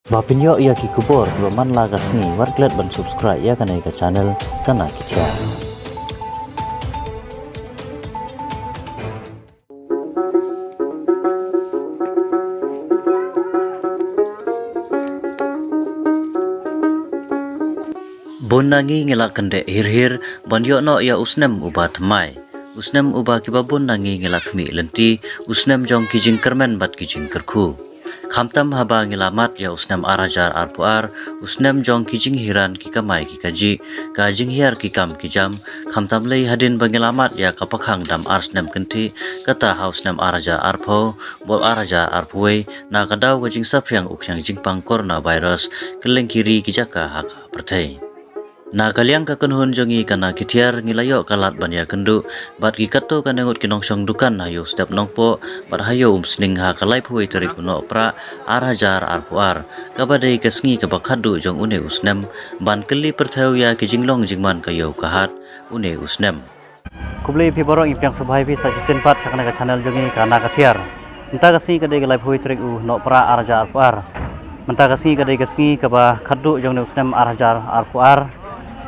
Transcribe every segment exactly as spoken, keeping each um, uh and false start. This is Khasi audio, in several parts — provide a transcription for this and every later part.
Ba pynïoh ïa ki khubor kiba man la ka sngi, wat klet ban subscribe ïa kane ka channel Kana Kthiar. Bun na ngi ngi la kyndeh hir hir ban ïoh noh ïa u snem uba thymmai, u snem uba kiba bun na ngi ngi la khmih lynti, u snem jong ki jingkyrmen bad ki jingkyrkhu. Khamtam haba ngi la mad ïa u snem ar hajar arphew ar, u snem jong ki jinghiar ki kamai ki kajih, ka jinghiar ki kam ki jam, khamtam lei hadien ba ngi la mad ïa ka pakhang dam ar snem kynthih, kata ha u snem ar hajar arphew bad ar hajar arphew wei, na ka daw ka jingsaphriang u khñiang jingpang coronavirus kylleng ki ri ki jaka ha ka pyrthei. Na ka liang ka kynhun jong ngi Kana Kthiar ngi la ïoh ka lad ban ïakynduh bad ki katto katne ngut ki nongshong dukan ha ïew step Nongpoh bad ha ïew Umsning ha ka laiphew wei tarik u Nohprah ar hajar arphew ar, kaba dei ka sngi kaba khatduh jong une u snem, ban kylli pyrthew ïa ki jinglong jingman ka ïew ka hat une u snem. Khublei phi baroh, ngi pdiang sngewbha ïa phi sa shisien pat sha kane ka channel jong ngi Kana Kthiar. Mynta ka sngi ka dei ka laiphew wei tarik u Nohprah ar hajar arphew ar. Mynta ka sngi ka dei ka sngi kaba khatduh jong une u snem ar hajar arphew ar.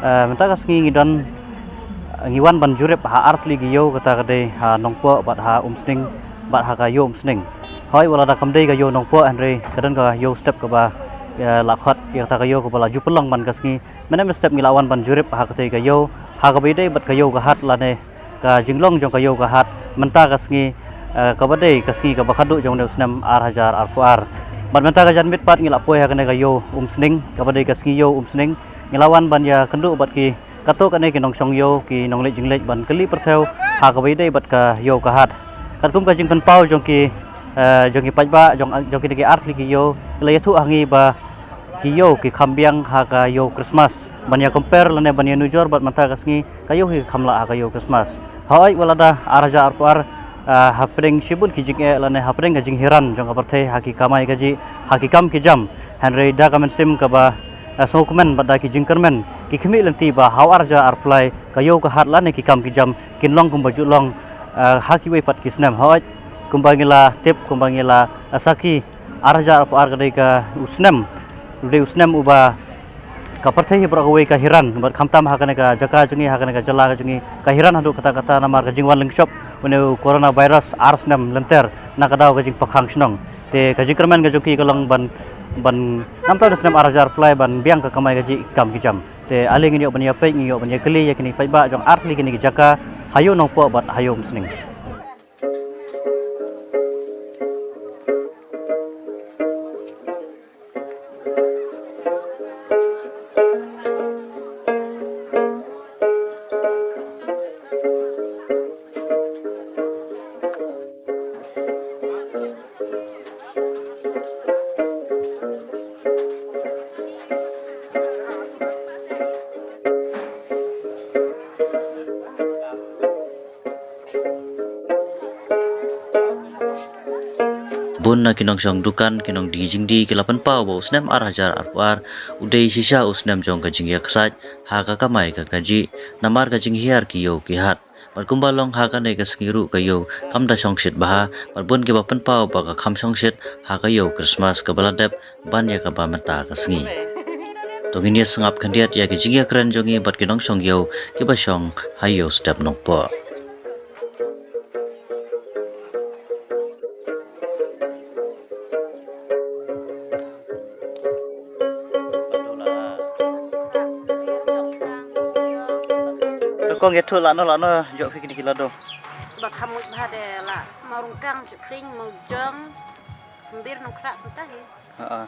Eh, mynta ka sngi ngi don, ngi wan ban jurip ha artylli ki ïew, kata ka dei ha Nongpoh bad ha Umsning bad ha ka ïew Umsning. Hooid, wat lada kam dei ka ïew Nongpoh hynrei ka don ka ïew step kaba, eh, la khot ïa kata ka ïew kaba la ju pynlong man ka sngi. Mynne mynstep ngi la wan ban jurip ha katei ka ïew, ha kaba ïadei bad ka ïew ka hat lane ka jinglong jong ka ïew ka hat mynta ka sngi, eh, kaba dei ka sngi kaba khatduh jong une u snem ar hajar arphew ar. Bad mynta ka janmiet pat ngi la poi ha kane ka ïew Umsning, kaba dei ka sngi ïew Umsning. Ngi la wan ban ïakynduh bad ki katto katne ki nongshong ïew, ki nongleit jingleit ban kylli pyrthew ha kaba ïadei bad ka ïew ka hat. Katkum ka jingpynpaw jong ki, eh, jong ki paidbah jong, jong kine ki artylli ki ïew, ki la ïathuh ha ngi ba ki ïew ki kham biang ha ka ïew Christmas. Ban ïa compare lane ban ïa nujor bad mynta ka sngi, ka ïew hi ka kham lah ha ka ïew Christmas. Hooid, wat lada ar hajar arphew ar, ah, hapdeng shibun ki jingeh lane hapdeng ka jinghiar jong ka pyrthei ha ki kamai kajih, ha ki kam ki jam, hynrei da ka mynsiem kaba, ah, sngewkmen bad da ki jingkyrmen, ki khmih lynti ba ha u ar hajar arphew lai ka ïew ka hat lane ki kam ki jam kin long kumba ju long, ah, ha kiwei pat ki snem. Hooid, kumba ngi la tip, kumba ngi la, ah, sakhi, ar hajar arphew ar ka dei ka u snem, u dei u snem uba ka pyrthei hi baroh kawei ka hiar, bad khamtam ha kane ka jaka jong ngi, ha kane ka jylla ka jong ngi, ka hiar haduh katta katta namar ka jingwan lyngshop une u coronavirus ar snem lynter na ka daw ka jingpakhang shnong. Te ka jingkyrmen ka jong ki ka long ban, ban namar u snem ar hajar arphew lai ban biang ka kamai kajih, kam ki jam. Te ale ngin ïoh ban ïa peit, ngin ïoh ban ïa kylli ïa kine ki paidbah jong artylli kine ki jaka, ha ïew Nongpoh bad ha ïew Umsning. Bun na ki nongshong dukan, ki nongdie jingdie, ki la pynpaw ba u snem ar hajar arphew ar u dei shisha u snem jong ka jingïaksaid ha ka kamai ka kajih, namar ka jinghiar ki ïew ki hat. Bad kumba long ha kane ka sngi ruh ka ïew kam da shongshit bha, bad bun kiba pynpaw ba ka kham shongshit ha ka ïew Christmas kaba la dep ban ïa kaba mynta ka sngi. To ngin ïa sngap khyndiat ïa ki jingïakren jong ngi bad ki nongshong ïew kiba shong ha ïew step Nongpoh. Kong, ïathuh lano lano jop phi kine ki lado. Ba kham mut bha de la Mawryngkang, Jukring, Mawjong, Mbir, Nongkhrah, kumta hi. Ha, ha.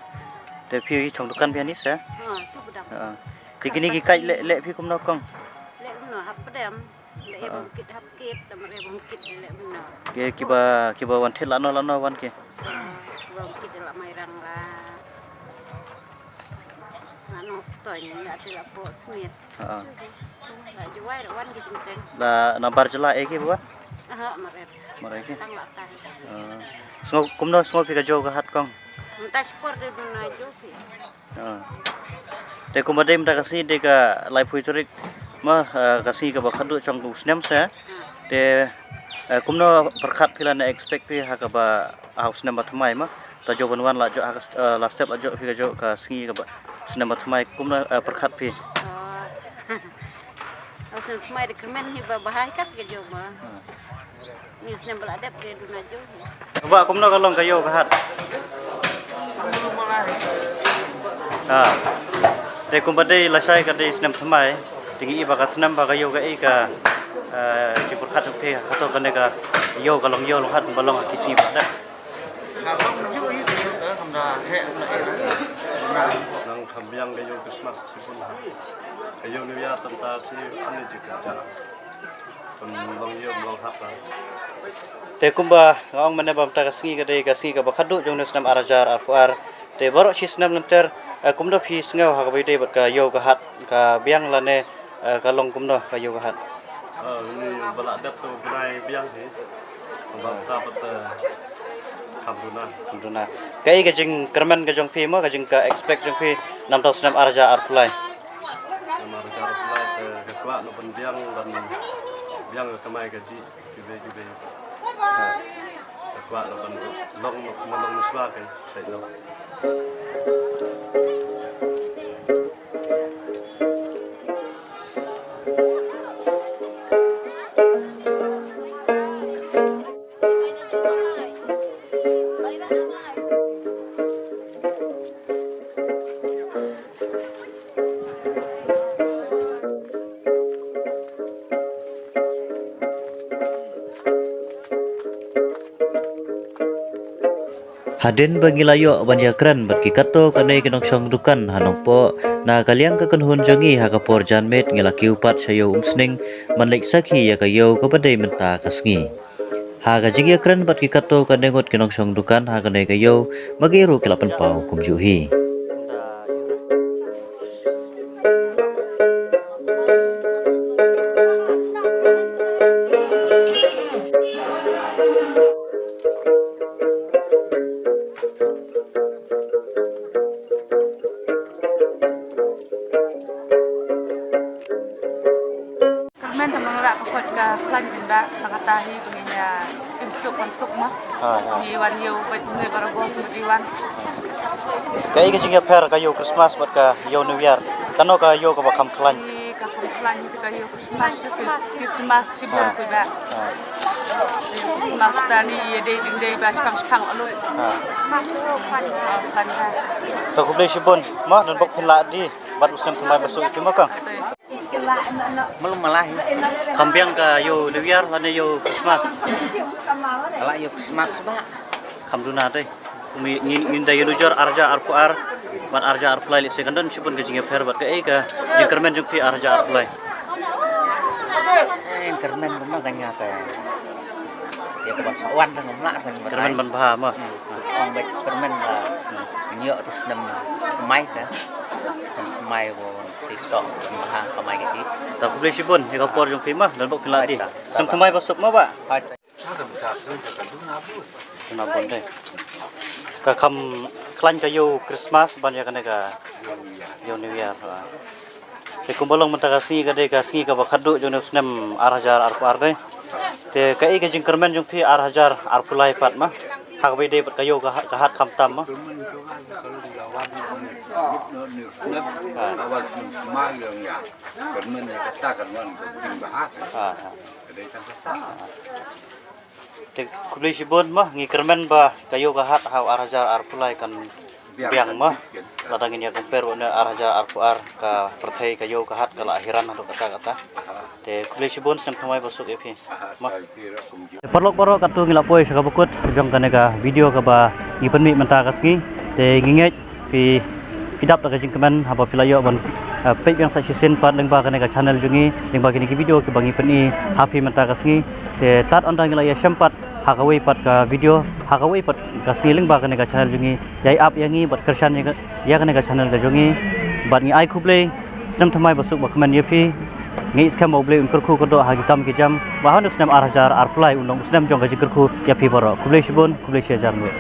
Te phi shong dukan phi ani se? Ha, tu bedang. Ha, ha. Te kine ki kait leh, leh phi kumno, Kong? Leh kumno, hap pedem. Leh, ha, bym kit, hap kit, dam leh bym kit, leh kumno. Ki, kiba, kiba wan thied lano lano wan ki? Ha, kiba wan thied la Mairang la. Nga Nongstoiñ, nga te la Pohsniet. Ha. La Jowai la wan ki jingteng. La namar jylla eh ki ba? Aha, Maret. Maret ki? Tang la tang. Ha. Sngew, kumno sngew phi ka jew ka hat, Kong? Mynta shipor de duna jew phi. Ha. Te kumba dei mynta ka sngi dei ka laiphew tarik ma, eh, ka sngi kaba khatduh jong u snem se. Ha. Te, eh, kumno pyrkhat phi lane expect phi ha kaba ha u snem ba thymmai ma? Ta jooh ban wan la jooh ha ka st-, eh, la step la jooh phi ka jooh ka sngi kaba snem ba thymmai kumno, eh, pyrkhat phi? Oh. Snem thymmai da kyrmen hi ba bha hi ka sngi jooh ma. Hmm. Ni snem ba la dep ka duna jooh. Ba kumno ka long ka ïew ka hat? Ah. Te kumba dei lashai ka dei snem thymmai. Te ngi i ba ka snem ba ka ïew ka i ka, eh, jingpyrkhat jong phi kato kane ka ïew ka long ïew long hat kumba long ha ki sngi ba dep. Nang kham biang ka ïew Christmas shibun ha. Ka ïew New Year tang ta shi kham ne jingkyrkhu. Kan long ïew long hat ba. Te kumba nga ong mynne ba mynta ka sngi ka dei ka sngi kaba khatduh jong une u snem ar hajar arphew ar. Te baroh shi snem lynter, eh, kumno phi sngew ha kaba ïadei bad ka ïew ka hat ka biang lane, eh, ka long kumno ka ïew ka hat? Eh, une ba la dep to bnai biang hi. Ba ta pat, eh, kham duna. Kham duna. Kaei ka jingkyrmen ka jong phi mo, ka jing ka expect jong phi namar u snem ar hajar arphew lai? Snem ar hajar arphew lai te ka kwah noh ban biang, ban biang ka kamai kajih. Kiwei kiwei. Ka kwah la ban long ma long shuwa ka sait long. Hadien ba ngi la ïoh ban ïakren bad ki katto katne ki nongshong dukan ha Nongpoh, na ka liang ka kynhun jong ngi ha ka por janmiet ngi la kiew pat sha ïew Umsning, ban leit sakhi ïa ka ïew kaba dei mynta ka sngi. Ha ka jingïakren bad ki katto katne ngut ki nongshong dukan ha kane ka ïew, ba ki ruh ki la pynpaw kumjuh hi. Kyrmen te mynta ka khot ka khlaiñ kynda, na kata hi ba ngin ïa im suk wan suk ma. Ha, ha. Ngi wan ïew bad ngi barabor ngi wan. Kaei ka jingïapher ka ïew Christmas bad ka ïew New Year? Kano ka ïew kaba kham khlaiñ? Ngi ka kham khlaiñ ka ïew Christmas, Christmas shibun. Ha. Khublei. Ha. Christmas ta ni ïa dei jingdei ba shipang shipang lut. Ha. Khlaiñ ka. To khublei shibun ma, don bok phin lah di. Bad u snem thymmai ba suk ïa phi ma kong. Malum malai. Kham biang ka ïew New Year lane ïew Christmas? Ka la ïew Christmas ba. Kham duna te. Ngin, ngin da ïanujor ar hajar arphew ar bad ar hajar arphew lai lehse kan don shibun ka jingïapher bad kaei ka jingkyrmen jong phi ar hajar arphew lai? Eh, kyrmen ba ma ka ïa ka. Ïa ka ban sa wan tang ngam lah tang. Kyrmen ban bha ma. Hmm. Ong bad kyrmen ba. Hmm. Ngi ïoh tu snem mai sa. Snem mai ko si sok bha ka mai ka ti. Ta khublei shibun ïa ka por jong phi ma, don bok phin lah di. Snem thymmai ba suk ma ba. Duna bun dei. Ka kham khlaiñ ka ïew Christmas ban ïa kane ka ïew New Year. Te kumba long mynta ka sngi ka dei ka sngi kaba khatduh jong une u snem ar hajar arphew ar dei. Te kaei ka jingkyrmen jong phi ar hajar arphew lai pat ma, ha kaba ïadei bad ka ïew ka ha-, ka hat khamtam ma? Ha, ha. Te khublei shibun ma, ngi kyrmen ba ka ïew ka hat ha u ar hajar arphew lai kan biang ma. Lada ngin ïa compare bad une ar hajar arphew ar, ka pyrthei ka ïew ka hat ka la hiran haduh katta katta. Te khublei shibun, snem thymmai ba suk ïa phi ma. Te paralok baroh, katto ngi la poi sha kaba kut jong kane ka video kaba ngi pynmih mynta ka sngi. Te ngi ngeit phi, phi dap da ka jingkmen haba phi la ïoh ban, eh, peit biang sa shisien pat lyngba kane ka channel jong ngi, lyngba kine ki video kiba ngi pyni ha phi mynta ka sngi. Te tad ynda ngi la ïashem pat ha kawei pat ka video, ha kawei pat ka sngi lyngba kane ka channel jong ngi. Ïai ap ïa ngi bad kyrshan ïa ka, ïa kane ka channel ka jong ngi. Bad ngi ai khublei snem thymmai ba suk ba kmen ïa phi. Ngi skhem ba U Blei un kyrkhu kyrdoh ha ki kam ki jam, ba ha une u snem ar hajar arphew lai un long u snem jong ka jingkyrkhu ïa phi baroh. Khublei shibun, khublei shihajar nguh.